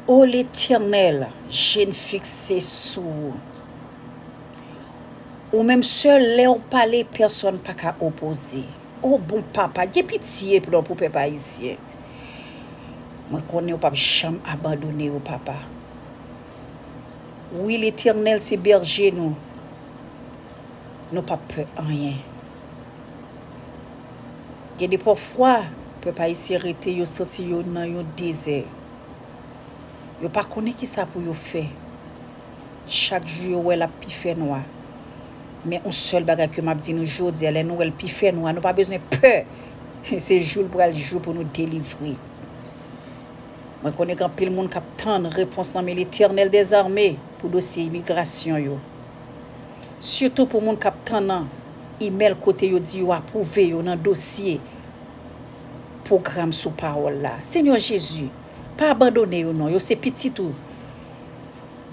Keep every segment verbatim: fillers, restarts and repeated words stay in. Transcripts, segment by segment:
O Letènèl, je n fikse sou ou. Ou menm sèl, lè w pale, pèsòn pa ka opoze. O bon Papa, gen pitye pou pèp ayisyen. Mwen konnen w p ap janm abandone yo, Papa. Wi, Letènèl se bèje nou. Nou p ap pè anyen. Gen de pafwa, pèp ayisyen rete, yo santi yo nan yon dezè. Yo pa konnen kisa pou yo fè. Chak jou yo wè l ap pi fè nwa. Men yon sèl bagay ke m ap di nou jodi a, lè nou wè l pi fè nwa, nou pa bezwen pè. Se jou l pral jou pou nou delivre. Mwen konnen gen anpil moun k ap tann repons nan men Letènèl dèzame pou dosye imigrasyon yo. Sitou pou moun k ap tann imèl kote yo di yo apwouve yo nan dosye pwogram sou pawòl la. Senyè Jezi, pa abandone yo non, yo se pitit ou.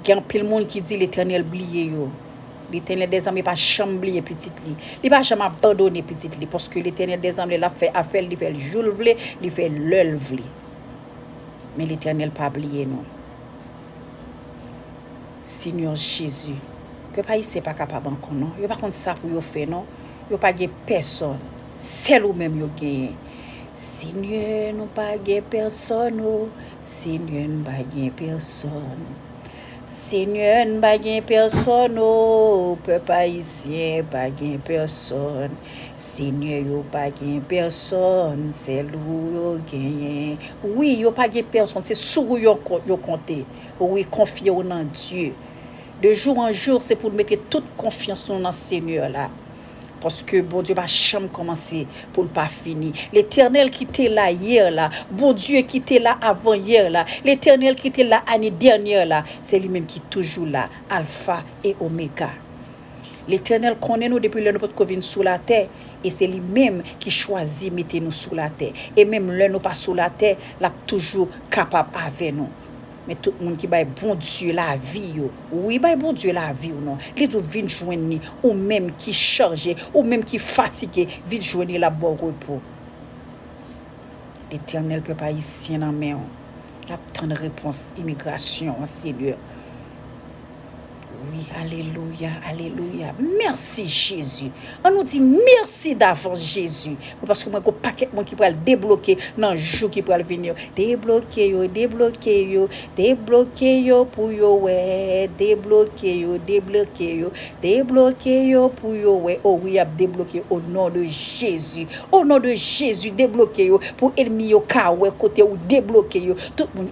Gen anpil moun ki di Letènèl bliye yo. Letènèl dèzame pa janm bliye pitit li. Li pa janm abandone pitit li, paske Letènèl dèzame l ap fè afè l, li fè l jou l vle, li fè l lè l vle. Men Letènèl pa bliye nou. Senyè Jezi, pèp ayisyen pa kapab ankò non. Yo pa konn sa pou yo fè non. Yo pa gen pèsòn. Sèl ou menm yo genyen. Senyè, nou pa gen pèsòn o. Senyè, n pa gen pèsòn. Senyè, n pa gen pèsòn o. Pèp ayisyen pa gen pèsòn. Senyè, yo pa gen pèsòn. Sèl ou yo genyen. Wi, yo pa gen pèsòn. Se sou ou yo ko-, yo konte. Wi, konfye w nan Dye. De jou an jou, se pou n mete tout konfyans nou nan Senyè la. Paske Bondye pa janm kòmanse pou l pa fini. Letènèl ki te la yè la, Bondye ki te la avan yè la, Letènèl ki te la ane dènyè la, se li menm ki toujou la, Alfa e Omega. Letènèl konnen nou depi lè nou potko vin sou latè, e se li menm ki chwazi mete nou sou latè. E menm lè nou pa sou latè, l ap toujou kapab avè nou. Men tout moun ki bay Bondye lavi yo, wi, bay Bondye lavi w non. Li di w vin jwenn li, ou menm ki chaje, ou menm ki fatige, vin jwenn li, l ap ba w repo. Letènèl, pèp ayisyen nan men w. L ap tann repons imigrasyon an, Senyè. Wi, alelouya, alelouya. Mèsi, Jezi. An nou di mèsi davans, Jezi. Wi, paske mwen gon pakèt moun ki pral debloke nan jou ki pral vini yo. Debloke yo, debloke yo, debloke yo pou yo wè. Debloke yo, debloke yo, debloke yo pou yo wè. O wi, y ap debloke o non de Jezi. O non de Jezi, debloke yo pou ènmi yo ka wè kote ou debloke yo. Tout moun